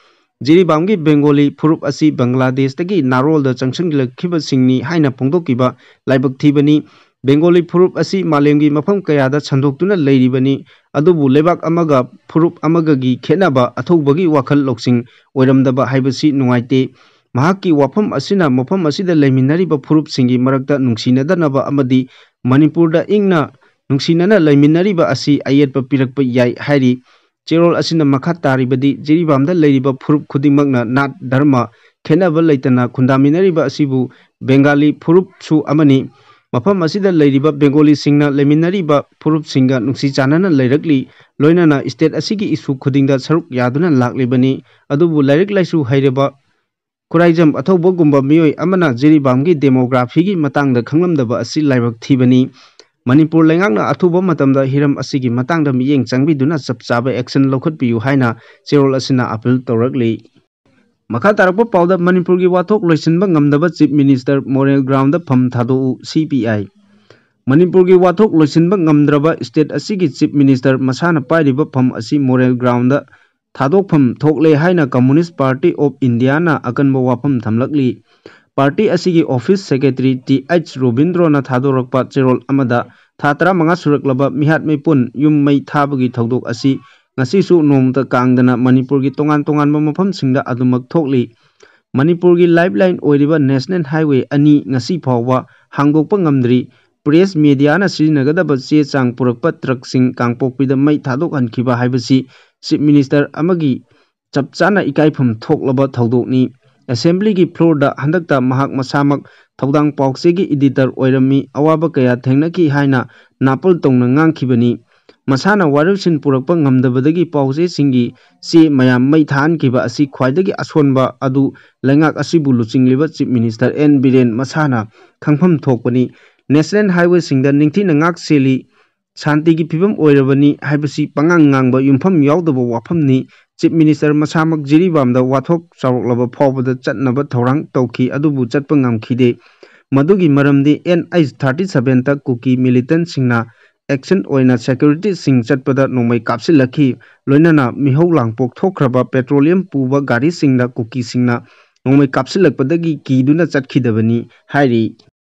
ꯖꯤꯔꯤꯕꯥꯝꯒꯤ Bengali ꯐꯨꯔꯨꯞ ꯑꯁꯤ ꯕꯪꯒ꯭ꯂꯥꯗꯦꯁꯇꯒꯤ ꯅꯥꯔꯣꯜꯗ ꯆꯪꯁꯤꯜꯂꯛꯈꯤꯕꯁꯤꯡꯅꯤ ꯍꯥꯏꯅ ꯐꯣꯡꯗꯣꯛꯈꯤꯕ ꯂꯥꯏꯕꯛ ꯊꯤꯕꯅꯤ꯫ ꯕꯦꯡꯒꯣꯂꯤ ꯐꯨꯔꯨꯞ ꯑꯁꯤ ꯃꯥꯂꯦꯝꯒꯤ ꯃꯐꯝ ꯀꯌꯥꯗ ꯁꯟꯗꯣꯛꯇꯨꯅ ꯂꯩꯔꯤꯕꯅꯤ꯫ ꯑꯗꯨꯕꯨ ꯂꯩꯕꯥꯛ ꯑꯃꯒ ꯐꯨꯔꯨꯞ ꯑꯃꯒꯒꯤ ꯈꯦꯠꯅꯕ ꯑꯊꯧꯕꯒꯤ ꯋꯥꯈꯜ ꯂꯧꯁꯤꯡ ꯑꯣꯏꯔꯝꯗꯕ ꯍꯥꯏꯕꯁꯤ ꯅꯨꯡꯉꯥꯏꯇꯦ꯫ ꯃꯍꯥꯛꯀꯤ ꯋꯥꯐꯝ ꯑꯁꯤꯅ ꯃꯐꯝ ꯑꯁꯤꯗ ꯂꯩꯃꯤꯟꯅꯔꯤꯕ ꯐꯨꯔꯨꯞꯁꯤꯡꯒꯤ ꯃꯔꯛꯇ ꯅꯨꯡꯁꯤꯅꯗꯅꯕ ꯑꯃꯗꯤ ꯃꯅꯤꯄꯨꯔꯗ ꯏꯪꯅ ꯅꯨꯡꯁꯤꯅꯅ ꯂꯩꯃꯤꯟꯅꯔꯤꯕ ꯑꯁꯤ ꯑꯌꯦꯠꯄ ꯄꯤꯔꯛꯄ ꯌꯥꯏ ꯍꯥꯏꯔꯤ꯫ ꯆꯦꯔꯣꯜ ꯑꯁꯤꯅ ꯃꯈꯥ ꯇꯥꯔꯤꯕꯗꯤ, ꯖꯤꯔꯤꯕꯥꯝꯗ ꯂꯩꯔꯤꯕ ꯐꯨꯔꯨꯞ ꯈꯨꯗꯤꯡꯃꯛꯅ ꯅꯥꯠ, ꯙꯔꯃ ꯈꯦꯠꯅꯕ ꯂꯩꯇꯅ ꯈꯨꯟꯗꯥꯃꯤꯟꯅꯔꯤꯕ ꯑꯁꯤꯕꯨ ꯕꯦꯡꯒꯥꯂꯤ ꯐꯨꯔꯨꯞꯁꯨ ꯑꯃꯅꯤ꯫ ꯃꯐꯝ ꯑꯁꯤꯗ ꯂꯩꯔꯤꯕ ꯕꯦꯡꯒꯣꯂꯤꯁꯤꯡꯅ ꯂꯩꯃꯤꯟꯅꯔꯤꯕ ꯐꯨꯔꯨꯞꯁꯤꯡꯒ ꯅꯨꯡꯁꯤ ꯆꯥꯟꯅꯅ ꯂꯩꯔꯛꯂꯤ, ꯂꯣꯏꯅꯅ ꯁ꯭ꯇꯦꯠ ꯑꯁꯤꯒꯤ ꯏꯁꯨ ꯈꯨꯗꯤꯡꯗ ꯁꯔꯨꯛ ꯌꯥꯗꯨꯅ ꯂꯥꯛꯂꯤꯕꯅꯤ꯫ ꯑꯗꯨꯕꯨ ꯂꯥꯏꯔꯤꯛ ꯂꯥꯏꯁꯨ ꯍꯩꯔꯕ ꯈꯨꯔꯥꯏꯖꯝ ꯑꯊꯧꯕꯒꯨꯝꯕ ꯃꯤꯑꯣꯏ ꯑꯃꯅ ꯖꯤꯔꯤꯕꯥꯝꯒꯤ ꯗꯦꯃꯣꯒ꯭ꯔꯥꯐꯤꯒꯤ ꯃꯇꯥꯡꯗ ꯈꯪꯂꯝꯗꯕ ꯑꯁꯤ ꯂꯥꯏꯕꯛ ꯊꯤꯕꯅꯤ꯫ ꯃꯅꯤꯄꯨꯔ ꯂꯩꯉꯥꯛꯅ ꯑꯊꯨꯕ ꯃꯇꯝꯗ ꯍꯤꯔꯝ ꯑꯁꯤꯒꯤ ꯃꯇꯥꯡꯗ ꯃꯤꯠꯌꯦꯡ ꯆꯪꯕꯤꯗꯨꯅ ꯆꯞ ꯆꯥꯕ ꯑꯦꯛꯁꯟ ꯂꯧꯈꯠꯄꯤꯌꯨ ꯍꯥꯏꯅ ꯆꯦꯔꯣꯜ ꯑꯁꯤꯅ ꯑꯄꯤꯜ ꯇꯧꯔꯛꯂꯤ꯫ ꯃꯈꯥ ꯇꯥꯔꯛꯄ ꯄꯥꯎꯗ, ꯃꯅꯤꯄꯨꯔꯒꯤ ꯋꯥꯊꯣꯛ ꯂꯣꯏꯁꯤꯟꯕ ꯉꯝꯗꯕ ꯆꯤꯐ ꯃꯤꯅꯤꯁꯇꯔ, ꯃꯣꯔꯦꯜ ꯒ꯭ꯔꯥꯎꯟꯗ ꯐꯝ ꯊꯥꯗꯣꯛꯎ, ꯁꯤ ꯄꯤ ꯑꯥꯏ꯫ ꯃꯅꯤꯄꯨꯔꯒꯤ ꯋꯥꯊꯣꯛ ꯂꯣꯏꯁꯤꯟꯕ ꯉꯝꯗ꯭ꯔꯕ ꯁ꯭ꯇꯦꯠ ꯑꯁꯤꯒꯤ ꯆꯤꯐ ꯃꯤꯅꯤꯁꯇꯔ ꯃꯁꯥꯅ ꯄꯥꯏꯔꯤꯕ ꯐꯝ ꯑꯁꯤ ꯃꯣꯔꯦꯜ ꯒ꯭ꯔꯥꯎꯟꯗ ꯊꯥꯗꯣꯛꯐꯝ ꯊꯣꯛꯂꯦ ꯍꯥꯏꯅ ꯀꯝꯃꯨꯅꯤꯁ ꯄꯥꯔꯇꯤ ꯑꯣꯐ ꯏꯟꯗꯤꯌꯥꯅ ꯑꯀꯟꯕ ꯋꯥꯐꯝ ꯊꯝꯂꯛꯂꯤ꯫ ꯄꯥꯔꯇꯤ ꯑꯁꯤꯒꯤ ꯑꯣꯐꯤꯁ ꯁꯦꯀ꯭ꯔꯦꯇꯔꯤ ꯇꯤ ꯑꯩꯆ ꯔꯣꯕꯤꯟꯗ꯭ꯔꯣꯅ ꯊꯥꯗꯣꯔꯛꯄ ꯆꯦꯔꯣꯜ ꯑꯃꯗ, ꯊꯥ ꯇꯔꯥꯃꯉꯥ ꯁꯨꯔꯛꯂꯕ ꯃꯤꯍꯥꯠ ꯃꯤꯄꯨꯟ ꯌꯨꯝ ꯃꯩ ꯊꯥꯕꯒꯤ ꯊꯧꯗꯣꯛ ꯑꯁꯤ ꯉꯁꯤꯁꯨ ꯅꯣꯡꯃꯇ ꯀꯥꯡꯗꯅ ꯃꯅꯤꯄꯨꯔꯒꯤ ꯇꯣꯉꯥꯟ ꯇꯣꯉꯥꯟꯕ ꯃꯐꯝꯁꯤꯡꯗ ꯑꯗꯨꯃꯛ ꯊꯣꯛꯂꯤ꯫ ꯃꯅꯤꯄꯨꯔꯒꯤ ꯂꯥꯏꯐꯂꯥꯏꯟ ꯑꯣꯏꯔꯤꯕ ꯅꯦꯁꯅꯦꯜ ꯍꯥꯏꯋꯦ ꯑꯅꯤ ꯉꯁꯤ ꯐꯥꯎꯕ ꯍꯥꯡꯗꯣꯛꯄ ꯉꯝꯗ꯭ꯔꯤ꯫ ꯄ꯭ꯔꯦꯁ ꯃꯦꯗꯤꯌꯥꯅ ꯁꯤꯖꯤꯟꯅꯒꯗꯕ ꯆꯦ ꯆꯥꯡ ꯄꯨꯔꯛꯄ ꯇ꯭ꯔꯛꯁꯤꯡ ꯀꯥꯡꯄꯣꯛꯄꯤꯗ ꯃꯩ ꯊꯥꯗꯣꯛꯍꯟꯈꯤꯕ ꯍꯥꯏꯕꯁꯤ ꯆꯤꯐ ꯃꯤꯅꯤꯁꯇꯔ ꯑꯃꯒꯤ ꯆꯞ ꯆꯥꯅ ꯏꯀꯥꯏꯐꯝ ꯊꯣꯛꯂꯕ ꯊꯧꯗꯣꯛꯅꯤ꯫ ꯑꯦꯁꯦꯝꯕ꯭ꯂꯤꯒꯤ ꯐ꯭ꯂꯣꯔꯗ ꯍꯟꯗꯛꯇ ꯃꯍꯥꯛ ꯃꯁꯥꯃꯛ ꯊꯧꯗꯥꯡ ꯄꯥꯎꯆꯦꯒꯤ ꯏꯗꯤꯇꯔ ꯑꯣꯏꯔꯝꯃꯤ, ꯑꯋꯥꯕ ꯀꯌꯥ ꯊꯦꯡꯅꯈꯤ ꯍꯥꯏꯅ ꯅꯥꯄꯜ ꯇꯧꯅ ꯉꯥꯡꯈꯤꯕꯅꯤ꯫ ꯃꯁꯥꯅ ꯋꯥꯔꯣꯏꯁꯤꯟ ꯄꯨꯔꯛꯄ ꯉꯝꯗꯕꯗꯒꯤ ꯄꯥꯎꯆꯦꯁꯤꯡꯒꯤ ꯆꯦ ꯃꯌꯥꯝ ꯃꯩ ꯊꯥꯍꯟꯈꯤꯕ ꯑꯁꯤ ꯈ꯭ꯋꯥꯏꯗꯒꯤ ꯑꯁꯣꯟꯕ ꯑꯗꯨ ꯂꯩꯉꯥꯛ ꯑꯁꯤꯕꯨ ꯂꯨꯆꯤꯡꯂꯤꯕ ꯆꯤꯐ ꯃꯤꯅꯤꯁꯇꯔ ꯑꯦꯟ ꯕꯤꯔꯦꯟ ꯃꯁꯥꯅ ꯈꯪꯐꯝ ꯊꯣꯛꯄꯅꯤ꯫ ꯅꯦꯁꯅꯦꯜ ꯍꯥꯏꯋꯦꯁꯤꯡꯗ ꯅꯤꯡꯊꯤꯅ ꯉꯥꯛ ꯁꯦꯜꯂꯤ, ꯁꯥꯟꯇꯤꯒꯤ ꯐꯤꯕꯝ ꯑꯣꯏꯔꯕꯅꯤ ꯍꯥꯏꯕꯁꯤ ꯄꯉꯥꯡ ꯉꯥꯡꯕ ꯌꯨꯝꯐꯝ ꯌꯥꯎꯗꯕ ꯋꯥꯐꯝꯅꯤ꯫ ꯆꯤꯐ ꯃꯤꯅꯤꯁꯇꯔ ꯃꯁꯥꯃꯛ ꯖꯤꯔꯤꯕꯥꯝꯗ ꯋꯥꯊꯣꯛ ꯆꯥꯎꯔꯛꯂꯕ ꯐꯥꯎꯕꯗ ꯆꯠꯅꯕ ꯊꯧꯔꯥꯡ ꯇꯧꯈꯤ, ꯑꯗꯨꯕꯨ ꯆꯠꯄ ꯉꯝꯈꯤꯗꯦ꯫ ꯃꯗꯨꯒꯤ ꯃꯔꯝꯗꯤ ꯑꯦꯟ ꯑꯩꯆ ꯊꯥꯔꯇꯤ ꯁꯚꯦꯟꯗ ꯀꯨꯀꯤ ꯃꯤꯂꯤꯇꯦꯟꯠꯁꯤꯡꯅ ꯑꯦꯛꯁꯟ ꯑꯣꯏꯅ ꯁꯦꯀ꯭ꯌꯨꯔꯤꯇꯤꯁꯤꯡ ꯆꯠꯄꯗ ꯅꯣꯡꯃꯩ ꯀꯥꯞꯁꯤꯜꯂꯛꯈꯤ꯫ ꯂꯣꯏꯅꯅ ꯃꯤꯍꯧ ꯂꯥꯡꯄꯣꯛ ꯊꯣꯛꯈ꯭ꯔꯕ ꯄꯦꯇ꯭ꯔꯣꯂꯤꯌꯝ ꯄꯨꯕ ꯒꯥꯔꯤꯁꯤꯡꯗ ꯀꯨꯀꯤꯁꯤꯡꯅ ꯅꯣꯡꯃꯩ ꯀꯥꯞꯁꯤꯜꯂꯛꯄꯗꯒꯤ ꯀꯤꯗꯨꯅ ꯆꯠꯈꯤꯗꯕꯅꯤ ꯍꯥꯏꯔꯤ꯫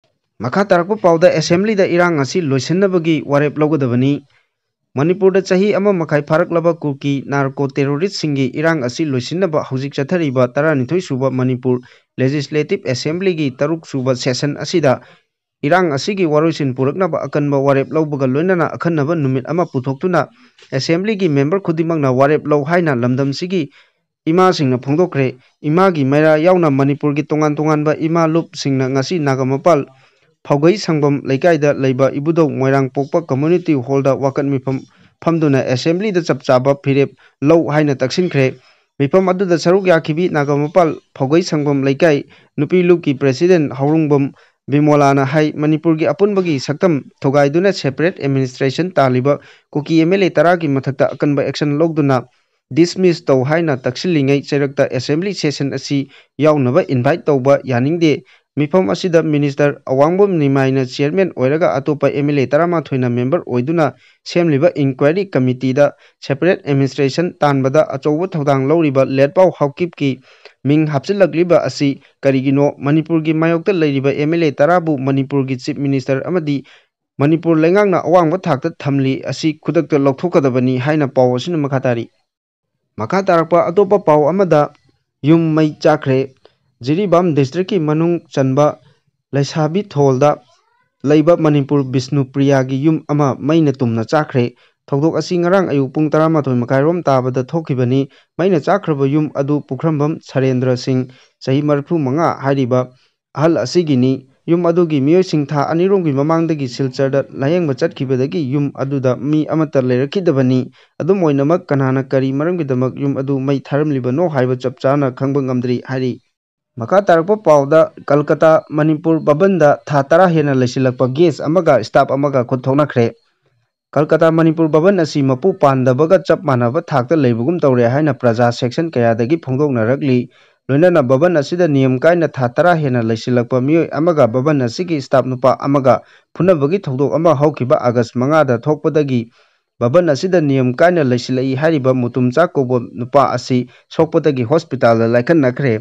ꯃꯈꯥ ꯇꯥꯔꯛꯄ ꯄꯥꯎꯗ, ꯑꯦꯁꯦꯝꯕ꯭ꯂꯤꯗ ꯏꯔꯥꯡ ꯑꯁꯤ ꯂꯣꯏꯁꯤꯟꯅꯕꯒꯤ ꯋꯥꯔꯦꯞ ꯂꯧꯒꯗꯕꯅꯤ꯫ ꯃꯅꯤꯄꯨꯔꯗ ꯆꯍꯤ ꯑꯃ ꯃꯈꯥꯏ ꯐꯥꯔꯛꯂꯕ ꯀꯨꯀꯤ ꯅꯥꯔꯀꯣ ꯇꯦꯔꯣꯔꯤꯁꯁꯤꯡꯒꯤ ꯏꯔꯥꯡ ꯑꯁꯤ ꯂꯣꯏꯁꯤꯟꯅꯕ ꯍꯧꯖꯤꯛ ꯆꯠꯊꯔꯤꯕ ꯇꯔꯥꯅꯤꯊꯣꯏ ꯁꯨꯕ ꯃꯅꯤꯄꯨꯔ ꯂꯦꯖꯤꯁꯂꯦꯇꯤꯚ ꯑꯦꯁꯦꯝꯕ꯭ꯂꯤꯒꯤ ꯇꯔꯨꯛ ꯁꯨꯕ ꯁꯦꯁꯟ ꯑꯁꯤꯗ ꯏꯔꯥꯡ ꯑꯁꯤꯒꯤ ꯋꯥꯔꯣꯏꯁꯤꯟ ꯄꯨꯔꯛꯅꯕ ꯑꯀꯟꯕ ꯋꯥꯔꯦꯞ ꯂꯧꯕꯒ ꯂꯣꯏꯅꯅ ꯑꯈꯟꯅꯕ ꯅꯨꯃꯤꯠ ꯑꯃ ꯄꯨꯊꯣꯛꯇꯨꯅ ꯑꯦꯁꯦꯝꯕ꯭ꯂꯤꯒꯤ ꯃꯦꯝꯕꯔ ꯈꯨꯗꯤꯡꯃꯛꯅ ꯋꯥꯔꯦꯞ ꯂꯧ ꯍꯥꯏꯅ ꯂꯝꯗꯝꯁꯤꯒꯤ ꯏꯃꯥꯁꯤꯡꯅ ꯐꯣꯡꯗꯣꯛꯈ꯭ꯔꯦ꯫ ꯏꯃꯥꯒꯤ ꯃꯩꯔꯥ ꯌꯥꯎꯅ ꯃꯅꯤꯄꯨꯔꯒꯤ ꯇꯣꯉꯥꯟ ꯇꯣꯉꯥꯟꯕ ꯏꯃꯥ ꯂꯨꯞꯁꯤꯡꯅ ꯉꯁꯤ ꯅꯥꯒꯥꯃꯄꯥꯜ ꯐꯧꯒꯩ ꯁꯪꯕꯝ ꯂꯩꯀꯥꯏꯗ ꯂꯩꯕ ꯏꯕꯨꯙꯧ ꯃꯣꯏꯔꯥꯡ ꯄꯣꯛꯄ ꯀꯝꯃ꯭ꯌꯨꯅꯤꯇꯤ ꯍꯣꯜꯗ ꯋꯥꯀꯠ ꯃꯤꯐꯝ ꯐꯝꯗꯨꯅ ꯑꯦꯁꯦꯝꯕ꯭ꯂꯤꯗ ꯆꯞ ꯆꯥꯕ ꯐꯤꯔꯦꯞ ꯂꯧ ꯍꯥꯏꯅ ꯇꯛꯁꯤꯟꯈ꯭ꯔꯦ꯫ ꯃꯤꯐꯝ ꯑꯗꯨꯗ ꯁꯔꯨꯛ ꯌꯥꯈꯤꯕꯤ ꯅꯥꯒꯥꯃꯄꯥꯜ ꯐꯧꯒꯩ ꯁꯪꯕꯝ ꯂꯩꯀꯥꯏ ꯅꯨꯄꯤ ꯂꯨꯞꯀꯤ ꯄ꯭ꯔꯦꯁꯤꯗꯦꯟ ꯍꯧꯔꯨꯡꯕꯝ ꯕꯤꯃꯣꯂꯥꯅ ꯍꯥꯏ, ꯃꯅꯤꯄꯨꯔꯒꯤ ꯑꯄꯨꯟꯕꯒꯤ ꯁꯛꯇꯝ ꯊꯨꯒꯥꯏꯗꯨꯅ ꯁꯦꯄꯔꯦꯠ ꯑꯦꯗꯃꯤꯅꯤꯁꯇ꯭ꯔꯦꯁꯟ ꯇꯥꯜꯂꯤꯕ ꯀꯨꯀꯤ ꯑꯦꯝ ꯑꯦꯜ ꯑꯦ ꯇꯔꯥꯒꯤ ꯃꯊꯛꯇ ꯑꯀꯟꯕ ꯑꯦꯛꯁꯟ ꯂꯧꯗꯨꯅ ꯗꯤꯁꯃꯤꯁ ꯇꯧ ꯍꯥꯏꯅ ꯇꯛꯁꯤꯜꯂꯤꯉꯩ ꯆꯩꯔꯛꯇ ꯑꯦꯁꯦꯝꯕ꯭ꯂꯤ ꯁꯦꯁꯟ ꯑꯁꯤ ꯌꯥꯎꯅꯕ ꯏꯟꯚꯥꯏꯠ ꯇꯧꯕ ꯌꯥꯅꯤꯡꯗꯦ꯫ ꯃꯤꯐꯝ ꯑꯁꯤꯗ ꯃꯤꯅꯤꯁꯇꯔ ꯑꯋꯥꯡꯕꯝ ꯅꯤꯃꯥꯏꯅ ꯆꯤꯌꯔꯃꯦꯟ ꯑꯣꯏꯔꯒ ꯑꯇꯣꯞꯄ ꯑꯦꯝ ꯑꯦꯜ ꯑꯦ ꯇꯔꯥꯃꯥꯊꯣꯏꯅ ꯃꯦꯝꯕꯔ ꯑꯣꯏꯗꯨꯅ ꯁꯦꯝꯂꯤꯕ ꯏꯟꯀ꯭ꯋꯥꯏꯔꯤ ꯀꯃꯤꯇꯤꯗ ꯁꯦꯄꯔꯦꯠ ꯑꯦꯗꯃꯤꯅꯤꯁꯇ꯭ꯔꯦꯁꯟ ꯇꯥꯟꯕꯗ ꯑꯆꯧꯕ ꯊꯧꯗꯥꯡ ꯂꯧꯔꯤꯕ ꯂꯦꯠꯄꯥꯎ ꯍꯥꯎꯀꯤꯞꯀꯤ ꯃꯤꯡ ꯍꯥꯞꯆꯤꯜꯂꯛꯂꯤꯕ ꯑꯁꯤ ꯀꯔꯤꯒꯤꯅꯣ? ꯃꯅꯤꯄꯨꯔꯒꯤ ꯃꯥꯌꯣꯛꯇ ꯂꯩꯔꯤꯕ ꯑꯦꯝ ꯑꯦꯜ ꯑꯦ ꯇꯔꯥꯕꯨ ꯃꯅꯤꯄꯨꯔꯒꯤ ꯆꯤꯐ ꯃꯤꯅꯤꯁꯇꯔ ꯑꯃꯗꯤ ꯃꯅꯤꯄꯨꯔ ꯂꯩꯉꯥꯛꯅ ꯑꯋꯥꯡꯕ ꯊꯥꯛꯇ ꯊꯝꯂꯤ ꯑꯁꯤ ꯈꯨꯗꯛꯇ ꯂꯧꯊꯣꯛꯀꯗꯕꯅꯤ ꯍꯥꯏꯅ ꯄꯥꯎ ꯑꯁꯤꯅ ꯃꯈꯥ ꯇꯥꯔꯤ꯫ ꯃꯈꯥ ꯇꯥꯔꯛꯄ ꯑꯇꯣꯞꯄ ꯄꯥꯎ ꯑꯃꯗ, ꯌꯨꯝ ꯃꯩ ꯆꯥꯛꯈ꯭ꯔꯦ꯫ ꯖꯤꯔꯤꯕꯥꯝ ꯗꯤꯁꯇ꯭ꯔꯤꯛꯀꯤ ꯃꯅꯨꯡ ꯆꯟꯕ ꯂꯩꯁꯥꯕꯤ ꯊꯣꯜꯗ ꯂꯩꯕ ꯃꯅꯤꯄꯨꯔ ꯕꯤꯁꯅꯨꯄ꯭ꯔꯤꯌꯥꯒꯤ ꯌꯨꯝ ꯑꯃ ꯃꯩꯅ ꯇꯨꯝꯅ ꯆꯥꯛꯈ꯭ꯔꯦ꯫ ꯊꯧꯗꯣꯛ ꯑꯁꯤ ꯉꯔꯥꯡ ꯑꯌꯨꯛ ꯄꯨꯡ ꯇꯔꯥꯃꯥꯊꯣꯏ ꯃꯈꯥꯏꯔꯣꯝ ꯇꯥꯕꯗ ꯊꯣꯛꯈꯤꯕꯅꯤ꯫ ꯃꯩꯅ ꯆꯥꯛꯈ꯭ꯔꯕ ꯌꯨꯝ ꯑꯗꯨ ꯄꯨꯈ꯭ꯔꯝꯕꯝ ꯁꯔꯦꯟꯗ꯭ꯔ ꯁꯤꯡ, ꯆꯍꯤ ꯃꯔꯤꯐꯨ ꯃꯉꯥ ꯍꯥꯏꯔꯤꯕ ꯑꯍꯜ ꯑꯁꯤꯒꯤꯅꯤ꯫ ꯌꯨꯝ ꯑꯗꯨꯒꯤ ꯃꯤꯑꯣꯏꯁꯤꯡ ꯊꯥ ꯑꯅꯤꯔꯣꯝꯒꯤ ꯃꯃꯥꯡꯗꯒꯤ ꯁꯤꯜꯆꯔꯗ ꯂꯥꯌꯦꯡꯕ ꯆꯠꯈꯤꯕꯗꯒꯤ ꯌꯨꯝ ꯑꯗꯨꯗ ꯃꯤ ꯑꯃꯠꯇ ꯂꯩꯔꯛꯈꯤꯗꯕꯅꯤ꯫ ꯑꯗꯨꯝ ꯑꯣꯏꯅꯃꯛ, ꯀꯅꯥꯅ ꯀꯔꯤ ꯃꯔꯝꯒꯤꯗꯃꯛ ꯌꯨꯝ ꯑꯗꯨ ꯃꯩ ꯊꯥꯔꯝꯂꯤꯕꯅꯣ ꯍꯥꯏꯕ ꯆꯞ ꯆꯥꯅ ꯈꯪꯕ ꯉꯝꯗ꯭ꯔꯤ ꯍꯥꯏꯔꯤ꯫ ꯃꯈꯥ ꯇꯥꯔꯛꯄ ꯄꯥꯎꯗ, ꯀꯜꯀꯇꯥ ꯃꯅꯤꯄꯨꯔ ꯚꯕꯟꯗ ꯊꯥ ꯇꯔꯥ ꯍꯦꯟꯅ ꯂꯩꯁꯤꯜꯂꯛꯄ ꯒꯦꯁ ꯑꯃꯒ ꯁ꯭ꯇꯥꯐ ꯑꯃꯒ ꯈꯨꯠ ꯊꯣꯛꯅꯈ꯭ꯔꯦ꯫ ꯀꯜꯀꯇꯥ ꯃꯅꯤꯄꯨꯔ ꯚꯕꯟ ꯑꯁꯤ ꯃꯄꯨ ꯄꯥꯟꯗꯕꯒ ꯆꯞ ꯃꯥꯟꯅꯕ ꯊꯥꯛꯇ ꯂꯩꯕꯒꯨꯝ ꯇꯧꯔꯦ ꯍꯥꯏꯅ ꯄ꯭ꯔꯖꯥ ꯁꯦꯛꯁꯟ ꯀꯌꯥꯗꯒꯤ ꯐꯣꯡꯗꯣꯛꯅꯔꯛꯂꯤ꯫ ꯂꯣꯏꯅꯅ ꯚꯕꯟ ꯑꯁꯤꯗ ꯅꯤꯌꯝ ꯀꯥꯏꯅ ꯊꯥ ꯇꯔꯥ ꯍꯦꯟꯅ ꯂꯩꯁꯤꯜꯂꯛꯄ ꯃꯤꯑꯣꯏ ꯑꯃꯒ ꯚꯕꯟ ꯑꯁꯤꯒꯤ ꯁ꯭ꯇꯥꯐ ꯅꯨꯄꯥ ꯑꯃꯒ ꯐꯨꯅꯕꯒꯤ ꯊꯧꯗꯣꯛ ꯑꯃ ꯍꯧꯈꯤꯕ ꯑꯥꯒꯁ ꯃꯉꯥꯗ ꯊꯣꯛꯄꯗꯒꯤ ꯚꯕꯟ ꯑꯁꯤꯗ ꯅꯤꯌꯝ ꯀꯥꯏꯅ ꯂꯩꯁꯤꯜꯂꯛꯏ ꯍꯥꯏꯔꯤꯕ ꯃꯨꯇꯨꯝꯆꯥ ꯀꯧꯕ ꯅꯨꯄꯥ ꯑꯁꯤ ꯁꯣꯛꯄꯗꯒꯤ ꯍꯣꯁꯄꯤꯇꯥꯜꯗ ꯂꯥꯏꯀꯠꯅꯈ꯭ꯔꯦ꯫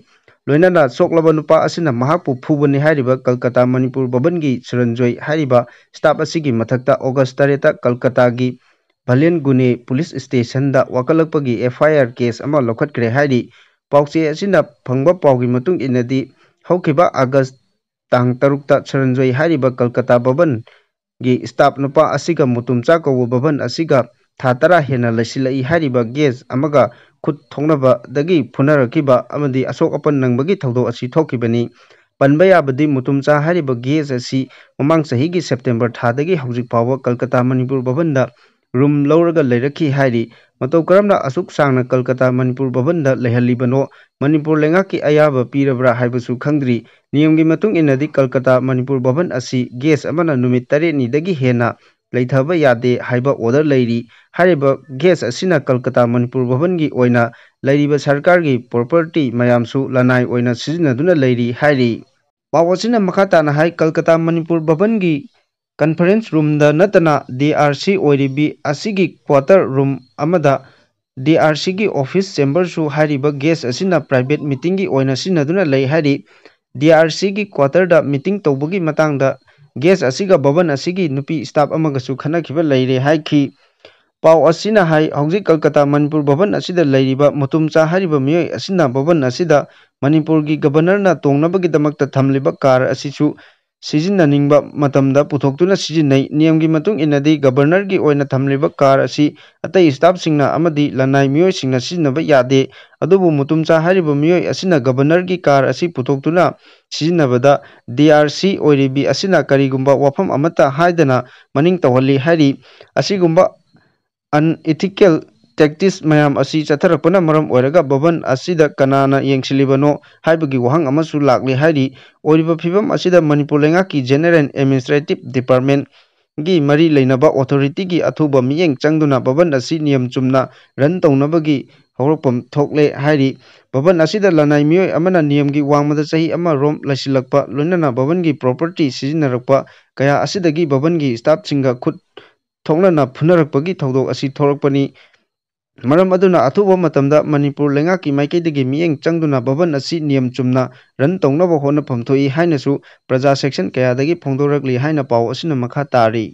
ꯂꯣꯏꯅꯅ ꯁꯣꯛꯂꯕ ꯅꯨꯄꯥ ꯑꯁꯤꯅ ꯃꯍꯥꯛꯄꯨ ꯐꯨꯕꯅꯤ ꯍꯥꯏꯔꯤꯕ ꯀꯜꯀꯇꯥ ꯃꯅꯤꯄꯨꯔ ꯚꯕꯟꯒꯤ ꯁꯨꯔꯟꯖꯣꯏ ꯍꯥꯏꯔꯤꯕ staff ꯑꯁꯤꯒꯤ ꯃꯊꯛꯇ August ꯇꯔꯦꯠꯇ ꯀꯜꯀꯇꯥꯒꯤ ꯚꯂꯦꯟ ꯒꯨꯅꯦ police ꯁ꯭ꯇꯦꯁꯟꯗ ꯋꯥꯀꯠꯂꯛꯄꯒꯤ F I R case ꯑꯃ ꯂꯧꯈꯠꯈ꯭ꯔꯦ ꯍꯥꯏꯔꯤ꯫ ꯄꯥꯎꯆꯦ ꯑꯁꯤꯅ ꯐꯪꯕ ꯄꯥꯎꯒꯤ ꯃꯇꯨꯡ ꯏꯟꯅꯗꯤ, ꯍꯧꯈꯤꯕ August ꯇꯥꯡ ꯇꯔꯨꯛꯇ ꯁꯨꯔꯟꯖꯣꯏ ꯍꯥꯏꯔꯤꯕ ꯀꯜꯀꯇꯥ ꯚꯕꯟꯒꯤ staff ꯅꯨꯄꯥ ꯑꯁꯤꯒ ꯃꯨꯇꯨꯝꯆꯥ ꯀꯧꯕ ꯚꯕꯟ ꯑꯁꯤꯒ ꯊꯥ ꯇꯔꯥ ꯍꯦꯟꯅ ꯂꯩꯁꯤꯜꯂꯛꯏ ꯍꯥꯏꯔꯤꯕ guest ꯑꯃꯒ ꯈꯨꯠ ꯊꯣꯛꯅꯕꯗꯒꯤ ꯐꯨꯅꯔꯛꯈꯤꯕ ꯑꯃꯗꯤ ꯑꯁꯣꯛ ꯑꯄꯟ ꯅꯪꯕꯒꯤ ꯊꯧꯗꯣꯛ ꯑꯁꯤ ꯊꯣꯛꯈꯤꯕꯅꯤ꯫ ꯄꯟꯕ ꯌꯥꯕꯗꯤ, ꯃꯨꯇꯨꯝꯆꯥ ꯍꯥꯏꯔꯤꯕ guest ꯑꯁꯤ ꯃꯃꯥꯡ ꯆꯍꯤꯒꯤ September ꯊꯥꯗꯒꯤ ꯍꯧꯖꯤꯛ ꯐꯥꯎꯕ ꯀꯜꯀꯇꯥ ꯃꯅꯤꯄꯨꯔ ꯚꯕꯟꯗ room ꯂꯧꯔꯒ ꯂꯩꯔꯛꯈꯤ ꯍꯥꯏꯔꯤ꯫ ꯃꯇꯧ ꯀꯔꯝꯅ ꯑꯁꯨꯛ ꯁꯥꯡꯅ ꯀꯜꯀꯇꯥ ꯃꯅꯤꯄꯨꯔ ꯚꯕꯟꯗ ꯂꯩꯍꯜꯂꯤꯕꯅꯣ, ꯃꯅꯤꯄꯨꯔ ꯂꯩꯉꯥꯛꯀꯤ ꯑꯌꯥꯕ ꯄꯤꯔꯕ꯭ꯔꯥ ꯍꯥꯏꯕꯁꯨ ꯈꯪꯗ꯭ꯔꯤ꯫ ꯅꯤꯌꯝꯒꯤ ꯃꯇꯨꯡ ꯏꯟꯅꯗꯤ ꯀꯜꯀꯇꯥ ꯃꯅꯤꯄꯨꯔ ꯚꯕꯟ ꯑꯁꯤ guest ꯑꯃꯅ ꯅꯨꯃꯤꯠ ꯇꯔꯦꯠꯅꯤꯗꯒꯤ ꯍꯦꯟꯅ ꯂꯩꯊꯕ ꯌꯥꯗꯦ ꯍꯥꯏꯕ order ꯂꯩꯔꯤ꯫ ꯍꯥꯏꯔꯤꯕ guest ꯑꯁꯤꯅ ꯀꯜꯀꯇꯥ ꯃꯅꯤꯄꯨꯔ ꯚꯕꯟꯒꯤ ꯑꯣꯏꯅ ꯂꯩꯔꯤꯕ ꯁꯔꯀꯥꯔꯒꯤ property ꯃꯌꯥꯝꯁꯨ ꯂꯅꯥꯏ ꯑꯣꯏꯅ ꯁꯤꯖꯤꯟꯅꯗꯨꯅ ꯂꯩꯔꯤ ꯍꯥꯏꯔꯤ꯫ ꯄꯥꯎ ꯑꯁꯤꯅ ꯃꯈꯥ ꯇꯥꯅ ꯍꯥꯏ, ꯀꯜꯀꯇꯥ ꯃꯅꯤꯄꯨꯔ ꯚꯕꯟꯒꯤ conference roomꯗ ꯅꯠꯇꯅ D R C ꯑꯣꯏꯔꯤꯕꯤ ꯑꯁꯤꯒꯤ quarter room ꯑꯃꯗ D R Cꯒꯤ office chamberꯁꯨ ꯍꯥꯏꯔꯤꯕ guest ꯑꯁꯤꯅ private meetingꯒꯤ ꯑꯣꯏꯅ ꯁꯤꯖꯤꯟꯅꯗꯨꯅ ꯂꯩ ꯍꯥꯏꯔꯤ꯫ D R Cꯒꯤ quarterꯗ meeting ꯇꯧꯕꯒꯤ ꯃꯇꯥꯡꯗ guest ꯑꯁꯤꯒ ꯚꯕꯟ ꯑꯁꯤꯒꯤ ꯅꯨꯄꯤ staff ꯑꯃꯒꯁꯨ ꯈꯠꯅꯈꯤꯕ ꯂꯩꯔꯦ ꯍꯥꯏꯈꯤ꯫ ꯄꯥꯎ ꯑꯁꯤꯅ ꯍꯥꯏ, ꯍꯧꯖꯤꯛ ꯀꯜꯀꯇꯥ ꯃꯅꯤꯄꯨꯔ ꯚꯕꯟ ꯑꯁꯤꯗ ꯂꯩꯔꯤꯕ ꯃꯨꯇꯨꯝꯆꯥ ꯍꯥꯏꯔꯤꯕ ꯃꯤꯑꯣꯏ ꯑꯁꯤꯅ ꯚꯕꯟ ꯑꯁꯤꯗ ꯃꯅꯤꯄꯨꯔꯒꯤ governorꯅ ꯇꯣꯡꯅꯕꯒꯤꯗꯃꯛꯇ ꯊꯝꯂꯤꯕ car ꯑꯁꯤꯁꯨ ꯁꯤꯖꯤꯟꯅꯅꯤꯡꯕ ꯃꯇꯝꯗ ꯄꯨꯊꯣꯛꯇꯨꯅ ꯁꯤꯖꯤꯟꯅꯩ꯫ ꯅꯤꯌꯝꯒꯤ ꯃꯇꯨꯡ ꯏꯟꯅꯗꯤ governorꯒꯤ ꯑꯣꯏꯅ ꯊꯝꯂꯤꯕ car ꯑꯁꯤ ꯑꯇꯩ staffꯁꯤꯡꯅ ꯑꯃꯗꯤ ꯂꯅꯥꯏ ꯃꯤꯑꯣꯏꯁꯤꯡꯅ ꯁꯤꯖꯤꯟꯅꯕ ꯌꯥꯗꯦ꯫ ꯑꯗꯨꯕꯨ ꯃꯨꯇꯨꯝꯆꯥ ꯍꯥꯏꯔꯤꯕ ꯃꯤꯑꯣꯏ ꯑꯁꯤꯅ governorꯒꯤ car ꯑꯁꯤ ꯄꯨꯊꯣꯛꯇꯨꯅ ꯁꯤꯖꯤꯟꯅꯕꯗ D R C ꯑꯣꯏꯔꯤꯕꯤ ꯑꯁꯤꯅ ꯀꯔꯤꯒꯨꯝꯕ ꯋꯥꯐꯝ ꯑꯃꯠꯇ ꯍꯥꯏꯗꯅ ꯃꯅꯤꯡ ꯇꯧꯍꯜꯂꯤ ꯍꯥꯏꯔꯤ꯫ ꯑꯁꯤꯒꯨꯝꯕ unethical practice ꯃꯌꯥꯝ ꯑꯁꯤ ꯆꯠꯊꯔꯛꯄꯅ ꯃꯔꯝ ꯑꯣꯏꯔꯒ ꯚꯕꯟ ꯑꯁꯤꯗ ꯀꯅꯥꯅ ꯌꯦꯡꯁꯤꯜꯂꯤꯕꯅꯣ ꯍꯥꯏꯕꯒꯤ ꯋꯥꯍꯪ ꯑꯃꯁꯨ ꯂꯥꯛꯂꯤ ꯍꯥꯏꯔꯤ꯫ ꯑꯣꯏꯔꯤꯕ ꯐꯤꯕꯝ ꯑꯁꯤꯗ ꯃꯅꯤꯄꯨꯔ ꯂꯩꯉꯥꯛꯀꯤ General Administrative Departmentꯒꯤ ꯃꯔꯤ ꯂꯩꯅꯕ authorityꯒꯤ ꯑꯊꯨꯕ ꯃꯤꯠꯌꯦꯡ ꯆꯪꯗꯨꯅ ꯚꯕꯟ ꯑꯁꯤ ꯅꯤꯌꯝ ꯆꯨꯝꯅ run ꯇꯧꯅꯕꯒꯤ ꯍꯧꯔꯛꯐꯝ ꯊꯣꯛꯂꯦ ꯍꯥꯏꯔꯤ꯫ ꯚꯕꯟ ꯑꯁꯤꯗ ꯂꯅꯥꯏ ꯃꯤꯑꯣꯏ ꯑꯃꯅ ꯅꯤꯌꯝꯒꯤ ꯋꯥꯡꯃꯗ ꯆꯍꯤ ꯑꯃꯔꯣꯝ ꯂꯩꯁꯤꯜꯂꯛꯄ, ꯂꯣꯏꯅꯅ ꯚꯕꯟꯒꯤ property ꯁꯤꯖꯤꯟꯅꯔꯛꯄ ꯀꯌꯥ ꯑꯁꯤꯗꯒꯤ ꯚꯕꯟꯒꯤ staffꯁꯤꯡꯒ ꯈꯨꯠ ꯊꯣꯛꯅꯅ ꯐꯨꯅꯔꯛꯄꯒꯤ ꯊꯧꯗꯣꯛ ꯑꯁꯤ ꯊꯣꯛꯂꯛꯄꯅꯤ꯫ ꯃꯔꯝ ꯑꯗꯨꯅ ꯑꯊꯨꯕ ꯃꯇꯝꯗ ꯃꯅꯤꯄꯨꯔ ꯂꯩꯉꯥꯛꯀꯤ ꯃꯥꯏꯀꯩꯗꯒꯤ ꯃꯤꯠꯌꯦꯡ ꯆꯪꯗꯨꯅ ꯚꯕꯟ ꯑꯁꯤ ꯅꯤꯌꯝ ꯆꯨꯝꯅ ꯔꯟ ꯇꯧꯅꯕ ꯍꯣꯠꯅꯐꯝ ꯊꯣꯛꯏ ꯍꯥꯏꯅꯁꯨ ꯄ꯭ꯔꯖꯥ ꯁꯦꯛꯁꯟ ꯀꯌꯥꯗꯒꯤ ꯐꯣꯡꯗꯣꯔꯛꯂꯤ ꯍꯥꯏꯅ ꯄꯥꯎ ꯑꯁꯤꯅ ꯃꯈꯥ ꯇꯥꯔꯤ꯫